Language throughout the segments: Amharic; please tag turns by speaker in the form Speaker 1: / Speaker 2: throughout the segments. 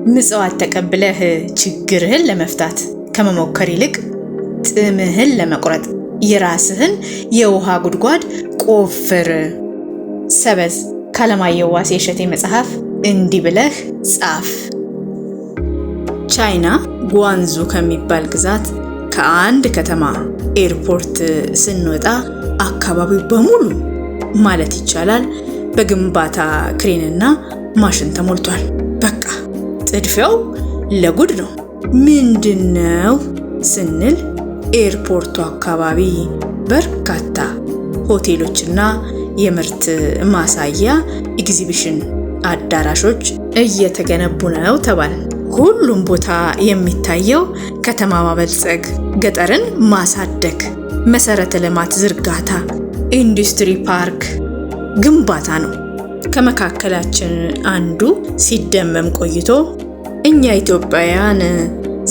Speaker 1: ምጽዋት ተቀብለህ ችግርህን ለመፍታት ከመሞከር ይልቅ ጥምህን ለመቁረጥ የራስህን የውሃ ጉድጓድ ቆፍር። ሰበዝ ከአለማየሁ ዋሴ እሸቴ መጽሐፍ እንዲህ ብለህ ጻፍ። ቻይና ጓንዙ ከሚባል ግዛት ከአንድ ከተማ ኤርፖርት ስንወጣ አካባቢው በሙሉ ማለት ይቻላል በግንባታ ክሬንና ማሽን ተሞልቷል። በቃ ጥድፊያው ለጉድ ነው። ምንድነው ስንል ኤርፖርቱ አካባቢ በርካታ ሆቴሎችና የምርት ማሳያ ኤግዚቢሽን አዳራሾች እየተገነቡ ነው ተባል። ሁሉም ቦታ የሚታየው ከተማ ማበልጸግ፣ ገጠርን ማሳደግ፣ መሰረተ ልማት ዝርጋታ፣ ኢንዱስትሪ ፓርክ ግንባታ ነው። ከመካከላችን አንዱ ሲደመም ቆይቶ እኛ ኢትዮጵያውያን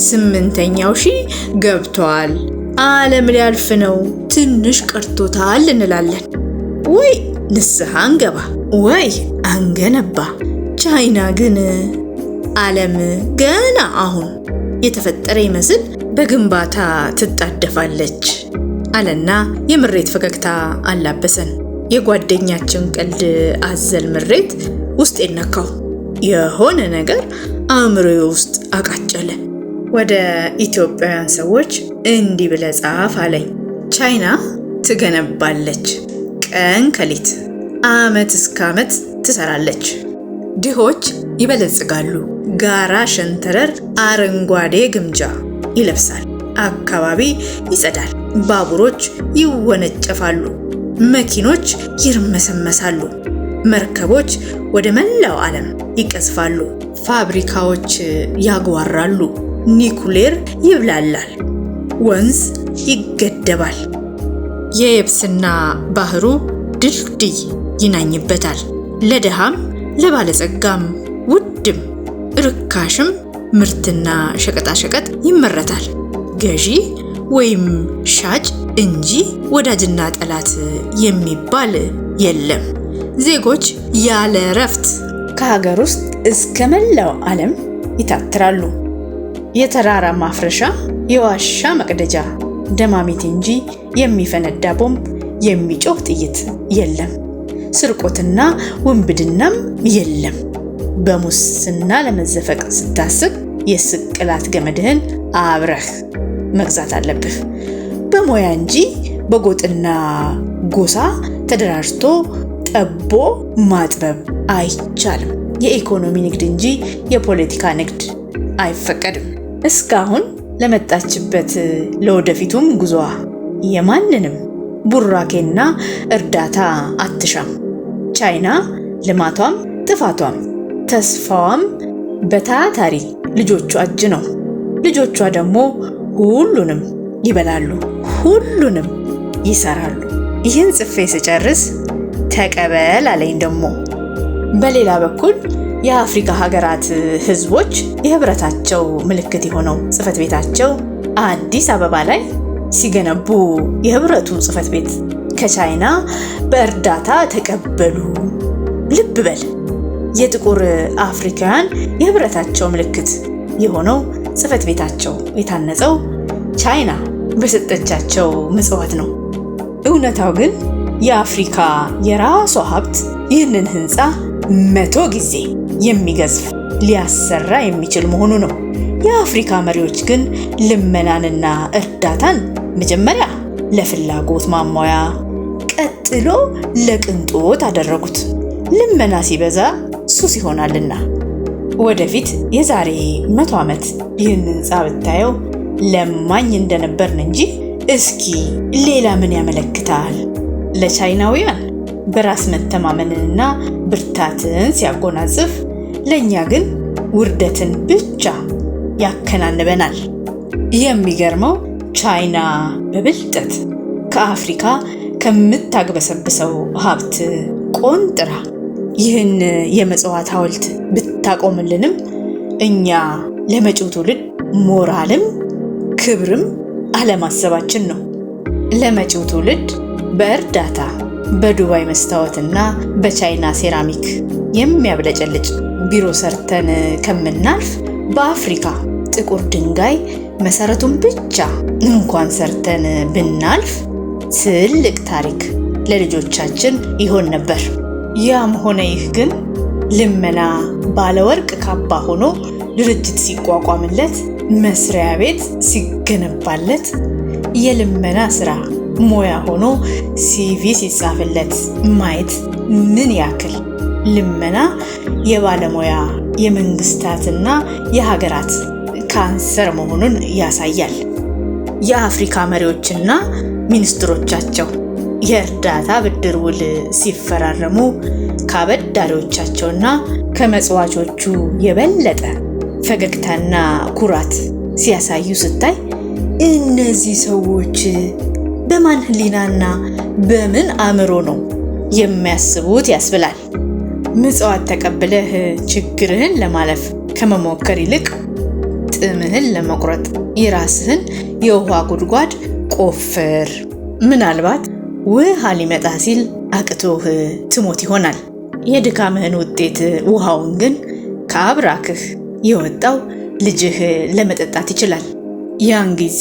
Speaker 1: 8ኛው ሺህ ገብቷል፣ ዓለም ሊያልፍ ነው፣ ትንሽ ቀርቶታል እንላለን። ወይ ንስሐ አንገባ ወይ አንገነባ። ቻይና ግን ዓለም ገና አሁን የተፈጠረ ይመስል በግንባታ ትጣደፋለች አለና የምሬት ፈገግታ አላበሰን። የጓደኛችን ቀልድ አዘል ምሬት ውስጤን ነካው። የሆነ ነገር አእምሮዬ ውስጥ አቃጨለ። ወደ ኢትዮጵያውያን ሰዎች እንዲህ ብለህ ጻፍ አለኝ። ቻይና ትገነባለች፣ ቀን ከሌት ዓመት እስከ ዓመት ትሰራለች። ድሆች ይበለጽጋሉ። ጋራ ሸንተረር አረንጓዴ ግምጃ ይለብሳል። አካባቢ ይጸዳል። ባቡሮች ይወነጨፋሉ። መኪኖች ይርመሰመሳሉ። መርከቦች ወደ መላው ዓለም ይቀዝፋሉ። ፋብሪካዎች ያጓራሉ። ኒኩሌር ይብላላል። ወንዝ ይገደባል። የየብስና ባህሩ ድልድይ ይናኝበታል። ለድሃም ለባለጸጋም ውድም ርካሽም ምርትና ሸቀጣሸቀጥ ይመረታል። ገዢ ወይም ሻጭ እንጂ ወዳጅና ጠላት የሚባል የለም። ዜጎች ያለ እረፍት ከሀገር ውስጥ እስከ መላው ዓለም ይታትራሉ። የተራራ ማፍረሻ፣ የዋሻ መቅደጃ ደማሚት እንጂ የሚፈነዳ ቦምብ፣ የሚጮህ ጥይት የለም። ስርቆትና ውንብድናም የለም። በሙስና ለመዘፈቅ ስታስብ የስቅላት ገመድህን አብረህ መግዛት አለብህ። በሙያ እንጂ በጎጥና ጎሳ ተደራጅቶ ጠቦ ማጥበብ አይቻልም። የኢኮኖሚ ንግድ እንጂ የፖለቲካ ንግድ አይፈቀድም። እስካሁን ለመጣችበት ለወደፊቱም ጉዞዋ የማንንም ቡራኬና እርዳታ አትሻም። ቻይና ልማቷም ጥፋቷም ተስፋዋም በታታሪ ልጆቿ እጅ ነው። ልጆቿ ደግሞ ሁሉንም ይበላሉ፣ ሁሉንም ይሰራሉ። ይህን ጽፌ ስጨርስ ተቀበል አለኝ ደግሞ። በሌላ በኩል የአፍሪካ ሀገራት ህዝቦች የህብረታቸው ምልክት የሆነው ጽሕፈት ቤታቸው አዲስ አበባ ላይ ሲገነቡ የህብረቱ ጽሕፈት ቤት ከቻይና በእርዳታ ተቀበሉ። ልብ በል፣ የጥቁር አፍሪካውያን የህብረታቸው ምልክት የሆነው ጽሕፈት ቤታቸው የታነጸው ቻይና በሰጠቻቸው ምጽዋት ነው። እውነታው ግን የአፍሪካ የራሷ ሀብት ይህንን ህንፃ 100 ጊዜ የሚገዝፍ ሊያሰራ የሚችል መሆኑ ነው። የአፍሪካ መሪዎች ግን ልመናንና እርዳታን መጀመሪያ ለፍላጎት ማሟያ፣ ቀጥሎ ለቅንጦት አደረጉት። ልመና ሲበዛ ሱስ ይሆናልና። ወደፊት የዛሬ 100 ዓመት ይህን ህንፃ ብታየው ለማኝ እንደነበርን እንጂ እስኪ ሌላ ምን ያመለክታል? ለቻይናውያን በራስ መተማመንንና ብርታትን ሲያጎናጽፍ፣ ለእኛ ግን ውርደትን ብቻ ያከናንበናል። የሚገርመው ቻይና በብልጠት ከአፍሪካ ከምታግበሰብሰው ሀብት ቆንጥራ ይህን የመጽዋት ሐውልት ብታቆምልንም እኛ ለመጪው ትውልድ ሞራልም ክብርም አለማሰባችን ነው። ለመጪው ትውልድ በእርዳታ በዱባይ መስታወትና በቻይና ሴራሚክ የሚያብለጨልጭ ቢሮ ሰርተን ከምናልፍ በአፍሪካ ጥቁር ድንጋይ መሰረቱን ብቻ እንኳን ሰርተን ብናልፍ ትልቅ ታሪክ ለልጆቻችን ይሆን ነበር። ያም ሆነ ይህ ግን ልመና ባለወርቅ ካባ ሆኖ ድርጅት ሲቋቋምለት፣ መስሪያ ቤት ሲገነባለት፣ የልመና ስራ ሙያ ሆኖ CV ሲጻፍለት ማየት ምን ያክል ልመና የባለሙያ፣ የመንግስታትና የሀገራት ካንሰር መሆኑን ያሳያል። የአፍሪካ መሪዎችና ሚኒስትሮቻቸው የእርዳታ ብድር ውል ሲፈራረሙ ከአበዳሪዎቻቸውና ከመጽዋቾቹ የበለጠ ፈገግታና ኩራት ሲያሳዩ ስታይ እነዚህ ሰዎች በማን ሕሊናና በምን አእምሮ ነው የሚያስቡት ያስብላል። ምጽዋት ተቀብለህ ችግርህን ለማለፍ ከመሞከር ይልቅ ጥምህን ለመቁረጥ የራስህን የውሃ ጉድጓድ ቆፍር። ምናልባት ውሃ ሊመጣ ሲል አቅቶህ ትሞት ይሆናል። የድካምህን ውጤት ውሃውን ግን ከአብራክህ የወጣው ልጅህ ለመጠጣት ይችላል። ያን ጊዜ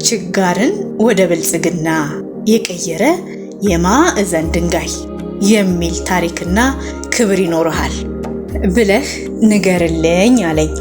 Speaker 1: ችጋርን ወደ ብልጽግና የቀየረ የማዕዘን ድንጋይ የሚል ታሪክና ክብር ይኖርሃል ብለህ ንገርልኝ አለኝ።